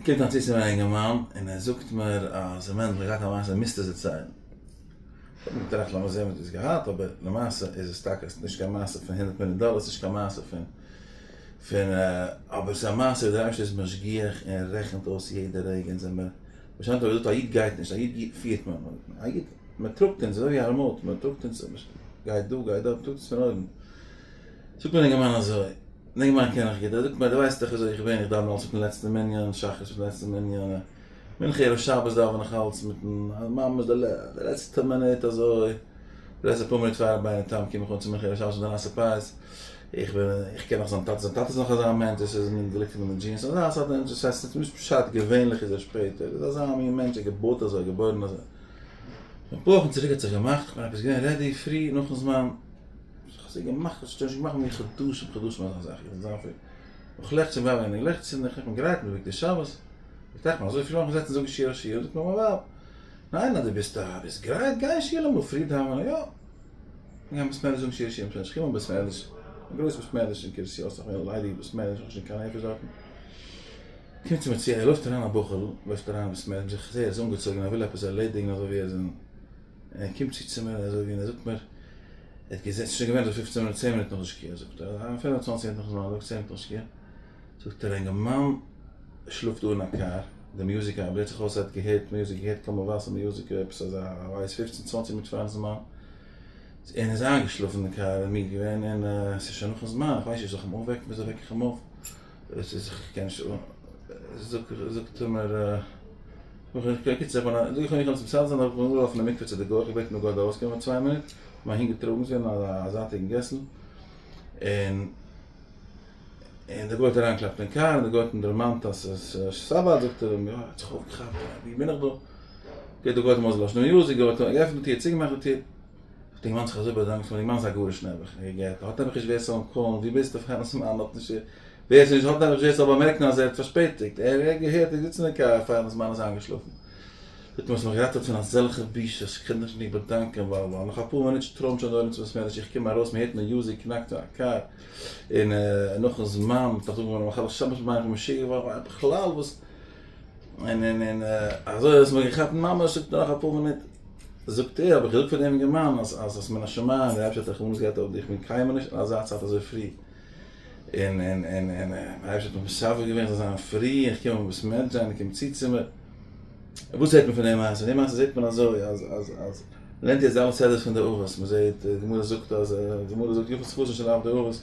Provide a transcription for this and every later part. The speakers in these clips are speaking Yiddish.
קומט היינט צו צו מיר א אינגערמאן און ער זאגט מיר אז ר' מענדל איך געהאט א מעשה מוזטו עס דערציילן. איך האב מיר געטראכט לאמיר זען וואס דו האסט געהאט אבער למעשה איז עס טאקע נישט קיין מעשה פון הונדרעט מיליאן דאלער ס'נישט קיין מעשה פון פון אבער ס'איז א מעשה ווי דער אייבערשטער איז משגיח און רעכנט אויס יעדע רגע אונז זעמיר בעל שם טוב האט געזאגט א איד גייט נישט א איד פירט מען א איד מען טראגט אונז אזוי ווי א remote מען טראגט אונז גייט דא גייט דארט מען טראגט אונז פון אויבן זאגט מיר דער אינגערמאן אזוי דער אינגערמאן קען איך גוט ער זאגט מיר דו ווייסט דאך וויאזוי איך בין איך דאווען אלץ מיטן לעצטן מנין שחרית מיטן לעצטן מנין מנחה ערב שבת דאווען איך אלץ מיטן ממש די לעצטע מינוט אזוי, די לעצטע פאר מינוט פאר רבינו תם קום איך אן צו מנחה ערב שבת מיט די נאסע פיאות, איך בין איך קען נאך זיין טאטע, זיין טאטע איז נאך אזא מענטש, עס איז מין געליגט אין די genes, אזא סארט מענטש, דאס הייסט נישט פשט געווענליך איז ער שפעטער, ער איז אזא מין מענטש, ער געבויט אזוי, געבוירן אזוי. אפאר וואכן צוריק האט זיך געמאכט, איך בין עפעס געווען ready פרי נאכן זמן, איך האב זיך געמאכט, איך האב שוין נישט געמאכט מיר חדשים חדשים אזא זאך, איך זאל זיין פרי, נאך לעכט צום ווייב און לעכט צינדן, איך בין גרייט מיט בגדי שבת, איך טראכט מיר אזוי פרי לאמיך זעצן זאגן שיר השירים, זאגט מיר מיין ווייב, ניין אז דו ביסט א ביסט גרייט גיי אין שול אמאל פרי דאווענען, יא, גיי אין בית מדרש זאגן שיר השירים, איך קום אין בית מדרש, א גרויס בית מדרש אין קרית יואל, ס'איז נאך געווען ליידיג בית מדרש, נאכנישט געווען קיין נפש דארטן, קומט צו מיר צו, ער לויפט אריין א בחור'ל, לויפט אריין אין בית מדרש, איך זע ער איז אנגעצויגן ער וויל עפעס ערלעדיגן אזוי ווי ער איז אין, ער קומט צו צו מיר אזוי ווי און ער זאגט מיר, ער האט געזען, ס'איז שוין געווען אזוי פופצען מינוט, צען מינוט נאך די שקיעה, זאגט ער, פינף און צוואנציג מינוט נאכן זמן, זאגט צען מינוט נאך שקיעה, זאגט ער, א אינגערמאן שלאפט דא אין א קאר, די music ארבעט זיך אויס, ער האט געהערט music, געהערט קול מבשר music, עפעס אזא ווייס פופצן צוואנציג מינוט פארן זמן, און איז איינגעשלאפן אין די קאר, און מיד געווען, און ס'איז שוין נאכן זמן, איך ווייס נישט, זאל איך אים אויפוועקן, וויאזוי וועק איך אים אויף, עס איז איך קען נישט, זאגט ער מיר, בקיצור, איך בין, זאג איך אים איך וועל עס מסדר זיין, איך בין אנגעלאפן אין מקווה צו די גוי, איך האב געבעטן די גוי זאל ארויסקומען פאר צוויי מינוט, איך בין אהין געטראגן, ס'איז געווען א זייטיגן געסל, און און די גוי האט אריינגעקלאפט אין קאר, און די גוי האט אים דערמאנט אז ס'איז שבת, זאגט ער אים, יא, ער האט זיך אויפגעכאפט, ווי בין איך דא? okay, די גוי האט אים אויסגעלאשן די music, די גוי האט געעפנט די טיר, צוגעמאכט די טיר, האט די אינגערמאן זיך אזוי באדאנקט פאר די אינגערמאן איז א גרוש נעבעך, ער געהערט, האט נעבעך נישט ווער ס'זאל אים call ן, ווי ביסטו פארן זמן, האט נישט ווער ס'נישט האט נעבעך נישט ווער ס'זאל באמערקן אז ער האט פארשפעטיגט, ער האט געהערט, ער איז געזיצן אין קאר פארן זמן איז איינגעשלאפן. זאגט אים האסט מיך געראטעוועט פון אזעלכע בושות, איך קען דיך נישט באדאנקען, ווייל ווייל נאך אפאר מינוט שטראמט שוין די עולם צום בית מדרש, איך קום ארויס מ'הערט music קנאקט אין א קאר, און נאכן זמן, מ'האט נאך אנגעהויבן מחלל שבת מיין איך בין משוגע געווארן, בכלל וואס, און און און אזוי האסט מיר געכאפט ממש זאגט ער נאך אפאר מינוט, זאגט ער האב איך געזאגט פאר דעם אינגערמאן אז אז אז מן השמים דער אייבערשטער האט רחמנות געהאט אויף דיך, איך בין קיינמאל נישט אין אזא צייט אזוי פרי, און און און און דער אייבערשטער האט מיך מסדר געווען איך זאל זיין פרי, איך קום אין בית מדרש איינער קומט צו צו מיר, וואס זעט מען פון די מעשה? פון די מעשה זעט מען אזוי אז אז אז מ'לערנט יעצט די אלע סדרות פון די אבות, מ'זעט די גמרא זאגט אז די גמרא זאגט יפה שפתן של עבדי אבות,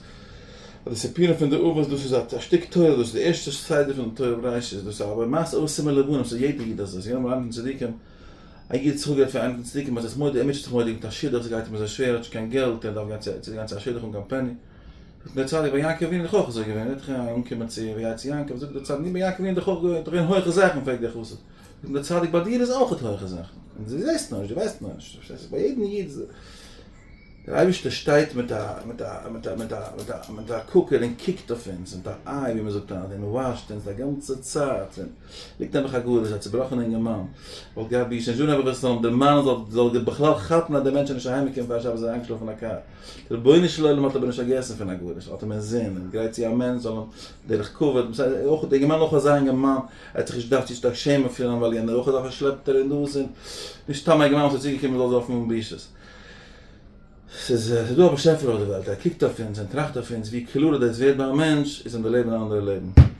אז די סיפורים פון די אבות דאס איז א שטיק תורה, דאס איז די ערשטע סדר פון די תורה בראשית, דאס איז אבער מעשה אבות סימן לבנים, ס'איז יעדע איד אזוי, ס'איז געווען אמאל איינער פון צדיקים, א איד האט זיך אפגערעדט פון איינעם פון צדיקים אז ער איז מודה, ער מוטשעט זיך מורא'דיג מיט א שידוך, ס'גייט אים אזוי שווער, ער האט נישט קיין געלט, ער דארף גיין צו גיין צו א שידוך אן קיין פעני. זאגט דער צדיק ביי יעקב אבינו איז דאך אויך אזוי געווען, ער האט דאך אנגעקומען צו ויצא יעקב, זאגט דער צדיק, נו ביי יעקב אבינו איז דאך אויך געווען דאך הויכע זאכן, פרעגט דער חסיד, זאגט דער צדיק ביי דיר איז אויך הויכע זאכן, און דו זעסט נאר נישט, דו ווייסט נאר נישט, פארשטייסט, ביי יעדן איד איז דער אייבערשטער שטייט מיט א מיט א מיט א מיט א מיט א מיט א קוקער און קוקט אויף אונז, מיט א eye ווי מען זאגט היינט, און watch ט אונז א גאנצע צייט, און ליגט נעבעך א גרוש, א צובראכענע אינגערמאן, וואלט געהאט בושה, נישט דא נעבעך ווער ס'זאל אים דערמאנען, זאל זאל בכלל כאפן אז דער מענטש איז נישט אהיימגעקומען פאר שבת איז ער איינגעשלאפן אין א קאר. רבונו של עולם האט אבער נישט פארגעסן פון א גרוש, האט אים אינזין און גרייט צו א מענטש זאל אים דרך כבוד, מסדר, אויך דער אינגערמאן אויך אזא אינגערמאן, ער האט זיך נישט געדארפט צו שטארק שעמען פון אים ווייל יענער אויך אזא פארשלעפטער און דאס און נישט סתם א אינגערמאן וואס איז צוגעקומען זאל זיי האבן בושות. ס'איז ס'איז דא א באשעפער אויף די וועלט, ער קוקט אויף אונז און טראכט אויף אונז, ווי קלארער דאס ווערט ביי א מענטש איז אים די לעבן א אנדערע לעבן.